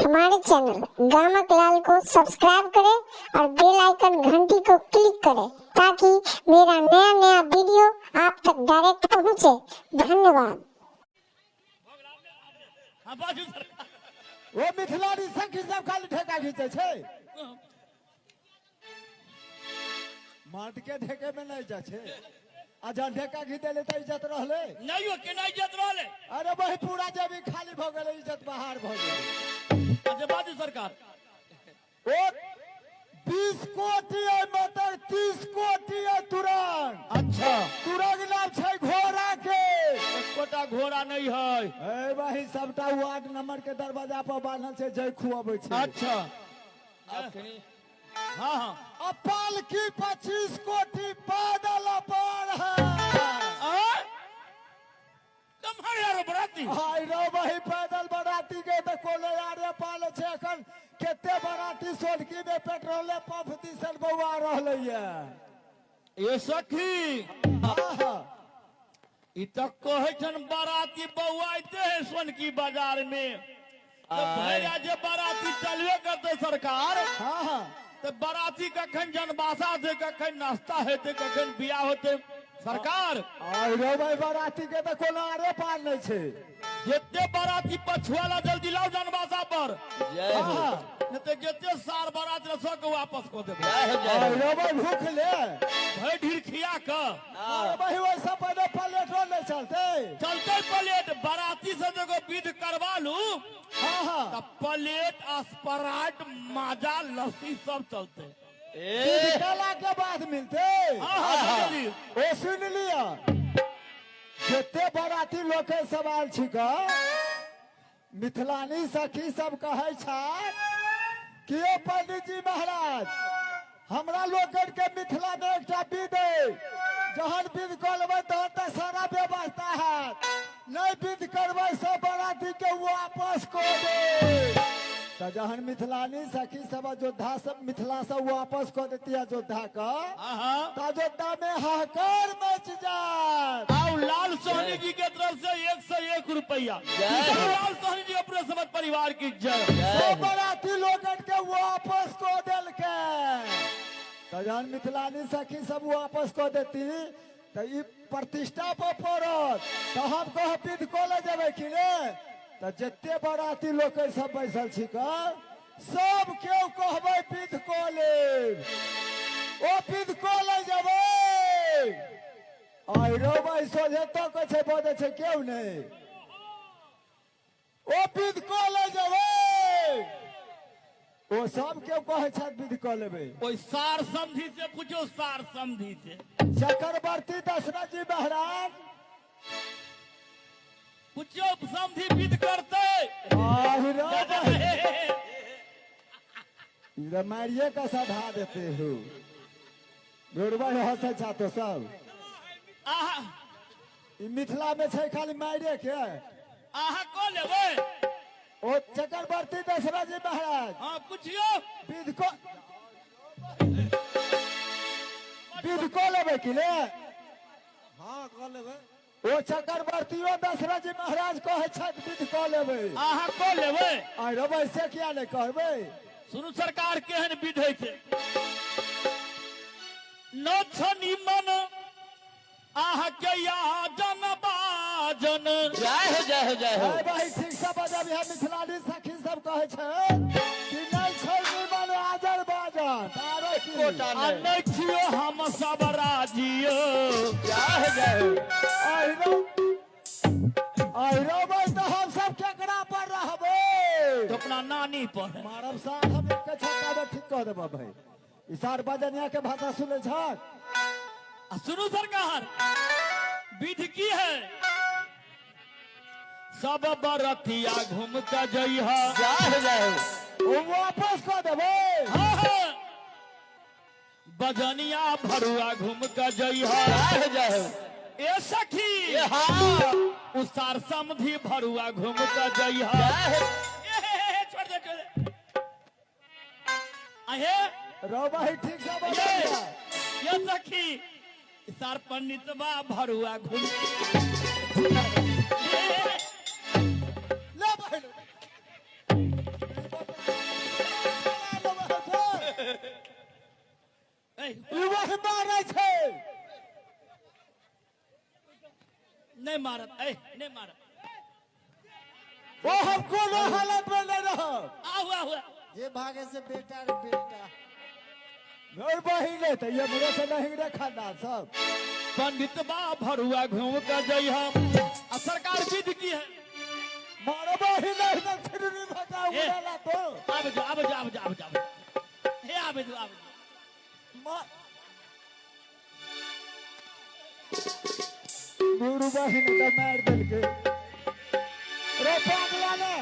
हमारे चैनल गामक लाल को सब्सक्राइब करें और बेल आइकन घंटी को क्लिक करें ताकि मेरा नया नया वीडियो आप तक डायरेक्ट पहुंचे। धन्यवाद। हाँ, बाजू सरकार। ओ मिथिलानी सखी सब खाली ठेका घीचै छै, माट के ठेके में नहीं जाइ छै। आ जहन ठेका घीचै ले तऽ इज्जत रहलै? नहीं हो, केना इज्जत रहलै? अरे वही पूरा जेबी खाली भऽ गेलै, इज्जत बाहर भऽ गेलै। अच्छा, बाजू सरकार। ओ 20 कोटी अइ, मतलब 30 कोटी अइ तुरंग। अच्छा। तुरंग नाम छै घोड़ा के। एकोटा घोड़ा नहीं है। ए वही सबटा वार्ड नंबर के दरवाजा पर बान्हल छै, जय खुआबै छै। अच्छा, हाँ हाँ। आ पालकी 25 कोटी पैदल पर है। आय? कम्हर यारो बराती? हाय रो वही पैदल बराती के तऽ कोनो यारे पाल छै। एखन कते बराती सोलकी में पेट्रोले पंप दिसन बौआ रहलै ये। ये सखी। हाँ। ई तऽ कहै छन बाराती बौआइते है सोनकी बाजार में, तऽ भैया जे बाराती चलबे करते सरकार। हाँ हाँ। तऽ बाराती कखन जनबासा हेतै, कखन नाश्ता हेतै, कखन बियाह होतै सरकार? आइ रो भाई, बराती के तऽ कोनो आरे पार नहि छै। जते बाराती पछुआला जल्दी लाओ जनबासा पर। जय हो। हाँ। नहीं तऽ जते सार बारात रह सबके वापस कऽ देबै। जय हो, जय आइ हो। रो भाई, भूख ले। भरि ढीर खिया कऽ। अरे भाई, वैसा पहले प्लेटो नहीं चलते। चलते प्लेट, बाराती से जगह विध करवा लू। हाँ हाँ। तऽ प्लेट, स्प्राइट, माजा, लस्सी सब चलते। ए कला के बाद मिलते। हाँ हाँ, जल्दी। ओ सुन लिया, जते बराती लोग के सवाल छिक, मिथिलानी सखी सब कहै छथि कि ओ पंडित जी महाराज, हमरा लोकन के मिथिला में एकटा विध अइ, जहन विध कऽ लेबै तहन तऽ सारा व्यवस्था हैत, नहि विध करबै सब बराती के वापस कऽ दे। तऽ जहन मिथिलानी सखी सब अयोध्या सब मिथिला से वापस कऽ देती अयोध्या के, हाँ हाँ। तऽ अयोध्या में हाहाकार मच जात। आओ, लाल सोहनी जी के तरफ से 101 रुपया। जय हो। लाल सोहनी जी अपने समझ परिवार की जय। जय सब हो। बराती लोगन के वापस कऽ देलकै। तऽ जहन मिथिलानी सखी सब वापस कऽ देती तऽ ई प्रतिष्ठा पर पड़त। तऽ हम कह विध कऽ ले जेबै कि ने, तऽ जते बराती लोक सब बैसल छी सब केओ कहबै विध कऽ लेब। ओ विध कऽ ले जेबै? आइ रो भाई, सोझे तो कहै छै, बजै छै केओ नहि। ओ विध कऽ ले जेबै? ओ सब केओ कहै छथि विध कऽ लेबै। ओहि सार समझी से पूछो, सार समझी से। चक्रवर्ती दशरथ जी महाराज। पूछो समझी विध करते? आहि रो भाई, ई तऽ मारिये के सधा देते हो। गोरबा हंसै छा तो सब। आहा। ई मिथिला में छै खाली मारिये के। आहा कऽ लेबै? ओ चक्रवर्ती दशरथ जी महाराज। हाँ, पूछियो। विध कऽ लेबै कि ने? हाँ, कऽ लेबै। ओ चक्रवर्तियो दशरथ जी महाराज कहै छथि विध कऽ लेबै। आहा कऽ लेबै? आइ रो से किया नहि कहबै? सुनू सरकार, केहन विध होइ छै। न छनी मन आहा के याजन बाजन। जय हो, जय हो, जय हो। अरे भाई, ठीक से बजब। है मिथिलानी सखी सब कहै छै कि नहि छै निमन आजर बाजन आरो की? कोटा आ नहि। नहि छियो हम सब राजियो। जय हो, जय हो। आहिरो आहिरो भाई, तऽ हम सब केकरा पर रहबै? तो अपना नानी पर। मारब सार, हम एक छक्का में ठीक कऽ देबऽ भाई। ई सार बजनिया के भाषा सुनै छक? आ सुनू सरकार, विध की है? सब बरतिया घूम के जइहा। जय हो, जय हो। ओ वापस कऽ देबै? हाँ हाँ। बजनिया भरुआ घूम के जइहा। जय हो, जय हो। ए सखी। ए हाँ। उसार समधी भरुआ घूम के जइहा। जय हो। ए, हे, हे, हे, छोड़ दे, छोड़ दे। अहे। रौ भाई, ठीक से ये बजनिया। ये सखी, सार पंडितबा भरुआ घूम ले भाई, नहीं मारत, ए नहीं मारत। ओ हम कोनो हालत में नहीं रहब। आउ आउ जे भागे से बेटा रे बेटा। और बहिने त ये मेरे से नहीं रे खानदान सब। पंडित बा भरुआ घूम के जइहा। आ सरकार विध की है? मारो बहिने न छिड़ी भटा ए। उड़ाला तो। आब जाओ आब जाओ आब जाओ आब जाओ, हे आबे दो आबे दो। गुरु बहिन त मार देलके रे पागला ने।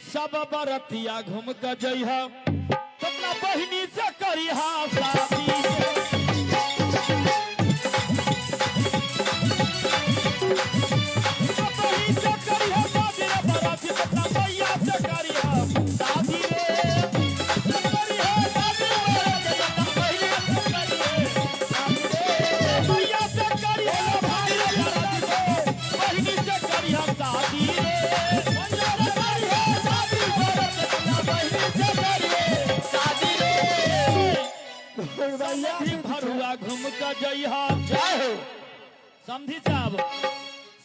सब बरतिया घूम के जइहा, अपना बहिनी से करिहा शादी। बहिनी से करिहा शादी रे बराती, अपना भैया से करिहा शादी रे। करिहा शादी रे बराती, अपना बहिनी से करिहा शादी रे। भैया से करिहा भाई रे बराती, बहिनी से करिहा शादी रे। करिहा शादी बराती, अपना बहिनी से करिहा शादी रे। समधी भरुआ घूम के जइहा। जय हो। समधी साहब,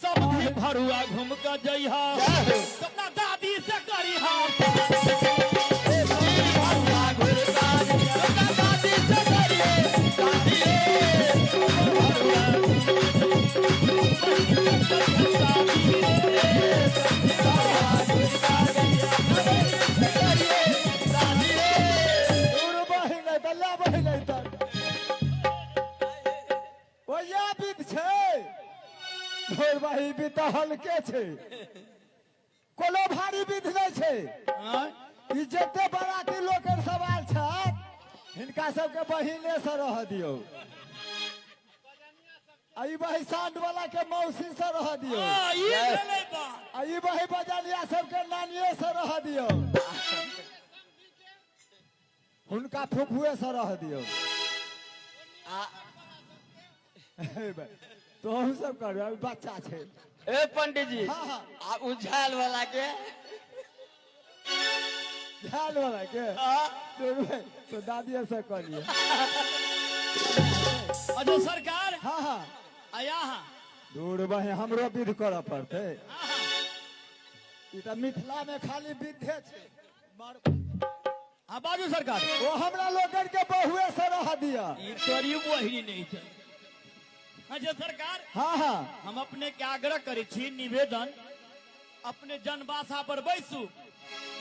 समधी भरुआ घूम के जइहा, जय हो। अपना दादी से करिहा। भरुआ घुर का अपना दादी से करिए शादी रे। भरुआ शादी रे। करिए शादी रे। गुरु बहिने त ला बहिने त ओ या विध छै। धोर बही विध त हल्के छै, कोनो भारी विध नहि छै। आँय? ई जते बराती लोकनि सवाल छथि हिनका सबके बहिने से रह दियौ, आ ई बही सांड वाला के मौसी से रह दियौ, हाँ, ई भेलै बात। आ ई बही बजलिया सबके नानिये से रह दियौ, हुनका फुफुए से रह दियौ। तो हम सब करबै, अभी बच्चा छै। ए पंडित जी, हाँ, हाँ। आ उझाल वाला के? झाल वाला के? हाँ। तो दादी से कहलिए। अच्छा सरकार। हाँ हाँ। आया हाँ। दूर बहे हमरो विध करऽ पड़तै। ई तऽ मिथिला में खाली विधे छै। हाँ बाजू सरकार। ओ हमरा लोकनि के बहुए से रह दिअ। ई तोरी बहिनी नहीं छै। अच्छा सरकार। हाँ हाँ। हम अपने के आग्रह करै छी, निवेदन, अपने जनबासा पर बैसू।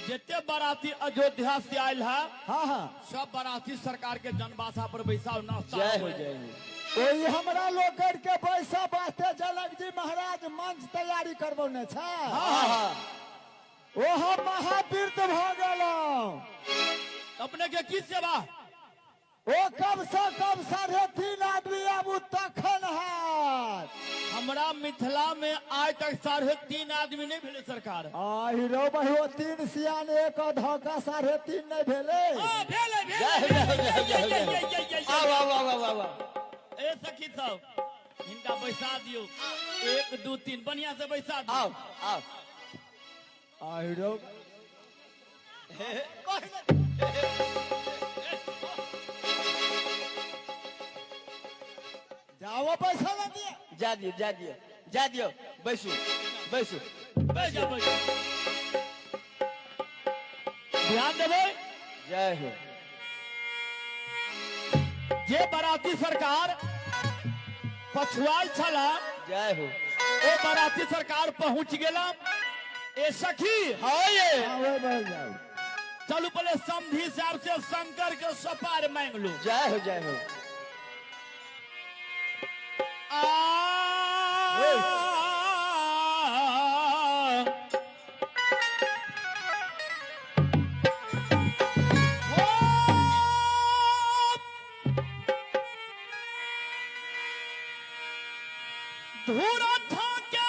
जते बाराती अयोध्या से आयल है हाँ हाँ, सब बाराती सरकार के जनबासा पर बैसाओ, नाश्ता। जय हो जय हो। ओहि हमरा लोकनि के बैसा वास्ते जनक जी महाराज मंच तैयारी करबौने छै। हाँ हाँ। ओ हम महावीर भऽ गेलहुँ। अपने के की सेवा? ओ कम से कम 3.5 आदमी आबू तखन हैत। हमरा मिथिला में आज तक 3.5 आदमी नहीं भेले सरकार। आहि रौ बहि, ओ 3 सियान एक धोखा 3.5 नहीं भेले। हाँ, भेले, भेले, जय हो जय हो जय हो जय हो। आउ आउ आउ आउ आउ। ए सखी सब, हिनका बैसा दियौ। 1 2 3 बढ़िया से बैसा दियौ। आउ आउ। आहि रौ जाओ पैसा ना दिए। जा दियो जा दियो जा दियो, बैसू बैसू। बैठ जाओ बैठ जाओ। ध्यान देबै। जय हो। जे बाराती सरकार पछुआल छला, जय हो, ओ बाराती सरकार पहुंच गेला। ए सखी। हाँ ये। हाँ, ओहि बैठ जाओ। चलू पहले समधी साहब से शंकर के सपार मांग लो। जय हो जय हो। आ धूरा थाके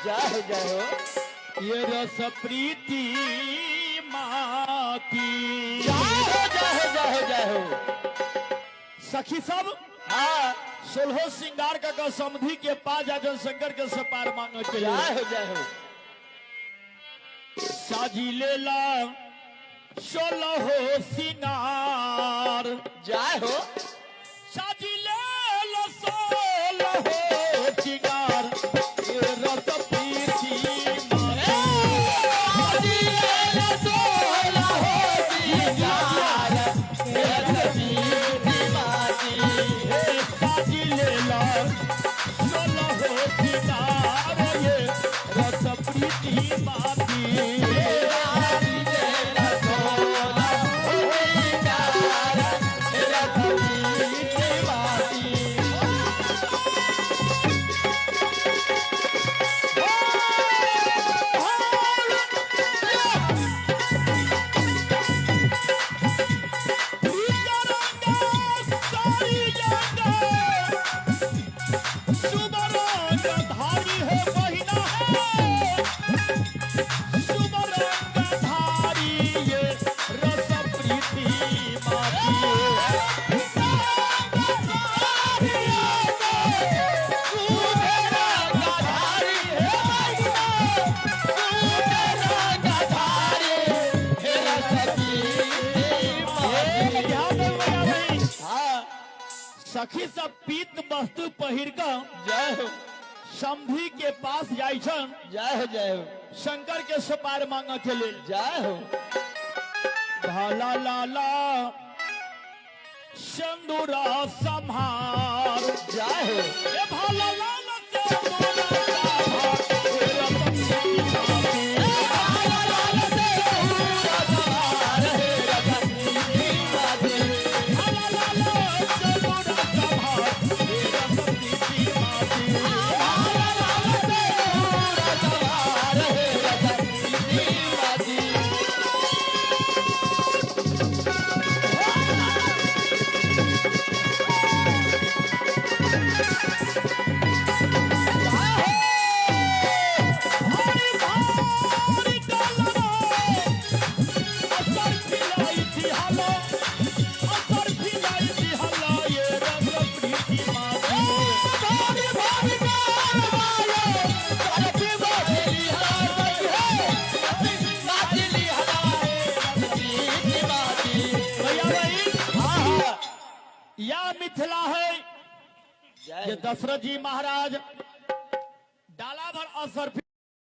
जय हो जय हो। ये रस प्रीति मा माटी। जय हो जय हो जय हो जय हो। सखी सब हाँ सोलहो श्रृंगार का समधि के पास जा जन शंकर के सपार मांगे के जय लिए। हो जय हो। साजी लेला सोलहो श्रृंगार। जय हो। साजी लेला सोलहो श्रृंगार ये रस प्रीति माटी। साजी लेला सोलहो श्रृंगार ये रस प्रीति माटी। हे साजी लेला सोलहो श्रृंगार ये रस प्रीति माटी। साजी लेला सोलहो श्रृंगार ये रस प्रीति माटी। सखी सब पीत वस्तु पहिर कर जय हो समधि के पास जाय छन जय हो जय हो शंकर के सुपार मांग के लेल। जय हो। भाला लाला सिंदूरा संहार। जय हो। ए भाला लाला सिंदूरा संहार, हे रतन माटी। भाला लाला सिंदूरा संहार, हे रतन माटी। भाला लाला सिंदूरा संहार, हे रतन माटी। भाला लाला सिंदूरा संहार, हे रतन माटी। हरि भारी डलवा, असर फिलाई दिहला, असर फिलाई दिहला, ये रंग प्रीति माटी। भारी भारी डलवा, असर फिलाई दिहला, प्रीति माटी। भैया भाई, हाँ हाँ। या मिथिला है जय ये दशरथ जी महाराज डाला भर असर